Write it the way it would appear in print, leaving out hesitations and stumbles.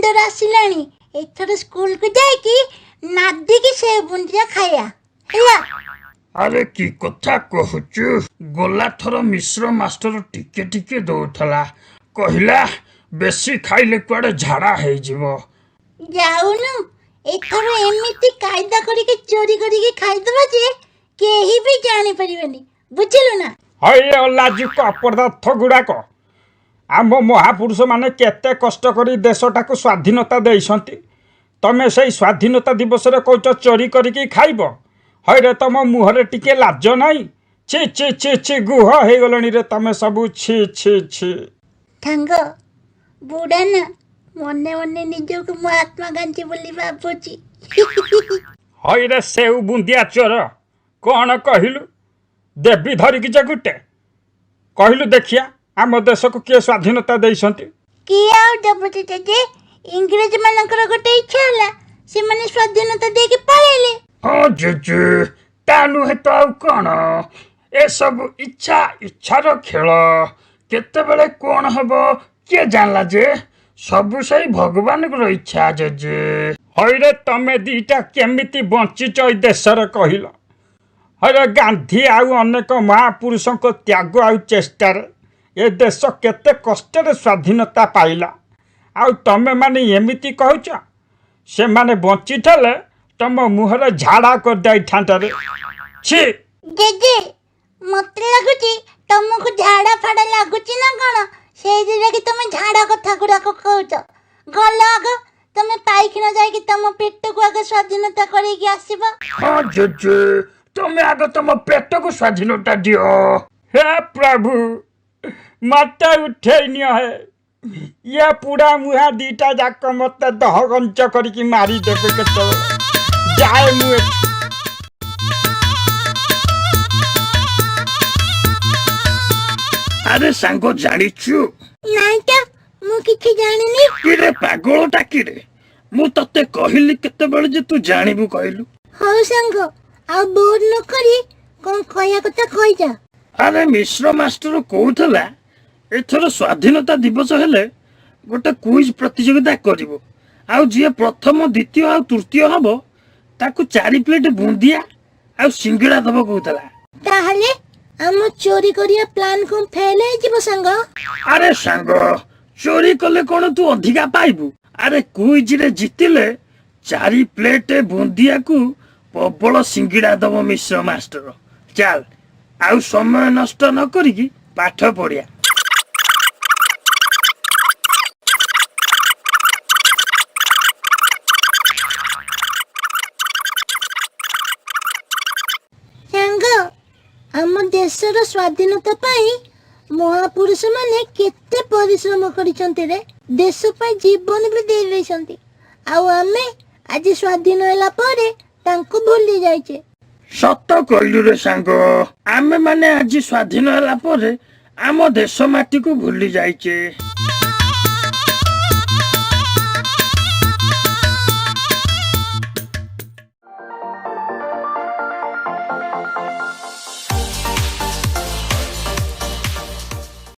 ଜୋରଦୋର ଆସିଲାଣି। ଏଥର ସ୍କୁଲକୁ ଯାଇକି ନାଦିକି ସେଉ ବୁନ୍ଦିଆ ଖାଇବା ହେଲା। ଆରେ, କି କଥା କହୁଛୁ? ଗଲା ଥର ମିଶ୍ର ମାଷ୍ଟର ଟିକେ ଟିକେ ଦଉଥିଲା, କହିଲା ବେଶୀ ଖାଇଲେ କୁଆଡେ ଝାଡା ହେଇଯିବ। ଯାଉନୁ, ଏଥର ଏମିତି କାଇଦା କରିକି ଚୋରି କରିକି ଖାଇଦବା ଯେ କେହି ବି ଜାଣିପାରିବେନି, ବୁଝିଲୁ ନା? ହଇରେ ଅଲାଜୁକ ଅପଦାର୍ଥ ଗୁଡ଼ାକ, ଆମ ମହାପୁରୁଷମାନେ କେତେ କଷ୍ଟ କରି ଦେଶଟାକୁ ସ୍ୱାଧୀନତା ଦେଇଛନ୍ତି। ତମେ ସେଇ ସ୍ୱାଧୀନତା ଦିବସରେ କହୁଛ ଚୋରି କରିକି ଖାଇବ? ହଇରେ, ତମ ମୁହଁରେ ଟିକେ ଲାଜ ନାହିଁ? ଛି ଛି ଛି ଛି, ଗୁହ ହେଇଗଲଣି ରେ ତମେ ସବୁ, ଛି ଛି ଛି। ସାଙ୍ଗ, ବୁଢ଼ା ନା ମନେ ମନେ ନିଜକୁ ମହାତ୍ମା ଗାନ୍ଧୀ ବୋଲି ଭାବୁଛି। ହଇରେ ସେଉ ବୁନ୍ଦିଆ ଚୋର, କ'ଣ କହିଲୁ? ଦେବି ଧରିକି ଯେ ଗୋଟେ। କହିଲୁ ଦେଖିଆ, ଆମ ଦେଶକୁ କିଏ ସ୍ୱାଧୀନତା ଦେଇଛନ୍ତି? କିଏ ଆଉ ଦେବ ଜେଜେ? ଇଂରେଜ ମାନଙ୍କର ଗୋଟେ ଇଚ୍ଛା ହେଲା, ସେମାନେ ସ୍ୱାଧୀନତା ଦେଇକି ପଳେଇଲେ। ହଁ ଜେଜେ, ତା ନୁହେଁ ତ ଆଉ କ'ଣ? ଏସବୁ ଇଚ୍ଛା ଇଚ୍ଛାର ଖେଳ। କେତେବେଳେ କ'ଣ ହବ କିଏ ଜାଣିଲା ଯେ? ସବୁ ସେଇ ଭଗବାନଙ୍କର ଇଚ୍ଛା ଜେଜେ। ହଇରେ, ତମେ ଦିଟା କେମିତି ବଞ୍ଚିଛ ଏଇ ଦେଶରେ କହିଲ? ହଇରେ, ଗାନ୍ଧୀ ଆଉ ଅନେକ ମହାପୁରୁଷଙ୍କ ତ୍ୟାଗ ଆଉ ଚେଷ୍ଟାରେ ଏ ଦେଶ କେତେ କଷ୍ଟରେ ସ୍ୱାଧୀନତା ପାଇଲା, ଆଉ ତମେମାନେ ଏମିତି କହୁଛ? ସେମାନେ ବଞ୍ଚିଥିଲେ ତମ ମୁହଁରେ ଝାଡ଼ା କରିଦେଇଥାନ୍ତାରେ, ଛି। ଜେଜେ, ମତେ ଲାଗୁଛି ତମକୁ ଝାଡ଼ା ଫାଡ଼ା ଲାଗୁଛି ନା କ'ଣ, ସେଇଥିଲାଗି ତମେ ଝାଡ଼ା କଥା ଗୁଡ଼ାକ କହୁଛ। ଗଲ, ଆଗ ତମେ ପାଇଖାନା ଯାଇକି ତମ ପେଟକୁ ଆଗ ସ୍ୱାଧୀନତା କରେଇକି ଆସିବ। ହଁ ଜେଜେ, ତମେ ଆଗ ତମ ପେଟକୁ ସ୍ୱାଧୀନତା ଦିଅ। ହେ ପ୍ରଭୁ, ମତେ ଉଠେଇ ନିଅ ହେ। ଇଏ ପୁଡ଼ା ମୁହାଁ ଦିଟା ଯାକ ମତେ ଦହଗଞ୍ଚ କରିକି ମାରିଦେବେ କେତେବେଳେ। ଯାଏ ମୁଁ ଏଠୁ। ଆରେ ସାଙ୍ଗ, ଜାଣିଛୁ? ନାଇଁ ତ, ମୁଁ କିଛି ଜାଣିନି। କିରେ ପାଗଳଟା କିରେ, ମୁଁ ତତେ କହିଲି କେତେବେଳେ ଯେ ତୁ ଜାଣିବୁ, କହିଲୁ? ହଉ ସାଙ୍ଗ, ଆଉ ବୋର ନ କରି କଣ କହିବା କଥା କହିଯା। ଆରେ, ମିଶ୍ର ମାଷ୍ଟର କହୁଥିଲା ଏଥର ସ୍ୱାଧୀନତା ଦିବସ ହେଲେ ଗୋଟେ କୁଇଜ ପ୍ରତିଯୋଗିତା କରିବ, ଆଉ ଯିଏ ପ୍ରଥମ, ଦ୍ୱିତୀୟ ଆଉ ତୃତୀୟ ହବ ତାକୁ 4 ପ୍ଲେଟ ବୁନ୍ଦିଆ ଆଉ ସିଙ୍ଗିଡ଼ା ଦବ କହୁଥିଲା। ତାହେଲେ ଆମ ଚୋରି କରିବା ପ୍ଲାନ୍ କଣ ଫେଲ ହେଇଯିବ ସାଙ୍ଗ? ଆରେ ସାଙ୍ଗ, ଚୋରି କଲେ କଣ ତୁ ଅଧିକା ପାଇବୁ? ଆରେ, କୁଇଜରେ ଜିତିଲେ 4 ପ୍ଲେଟ ବୁନ୍ଦିଆକୁ ପ୍ରବଳ ସିଙ୍ଗିଡ଼ା ଦବ ମିଶ୍ର ମାଷ୍ଟର। ଚାଲ, ଆଉ ସମୟ ନଷ୍ଟ ନ କରିକି ପାଠ ପଢିଆ। ସାଙ୍ଗ, ଆମ ଦେଶର ସ୍ୱାଧୀନତା ପାଇଁ ମହାପୁରୁଷ ମାନେ କେତେ ପରିଶ୍ରମ କରିଛନ୍ତି ରେ। ଦେଶ ପାଇଁ ଜୀବନ ବି ଦେଇ ଦେଇଛନ୍ତି, ଆଉ ଆମେ ଆଜି ସ୍ୱାଧୀନ ହେଲା ପରେ ତାଙ୍କୁ ଭୁଲି ଯାଇଛେ। ସତ କହିଲୁ ରେ ସାଙ୍ଗ, ଆମେ ମାନେ ଆଜି ସ୍ୱାଧୀନ ହେଲା ପରେ ଆମ ଦେଶ ମାଟିକୁ ଭୁଲି ଯାଇଛେ।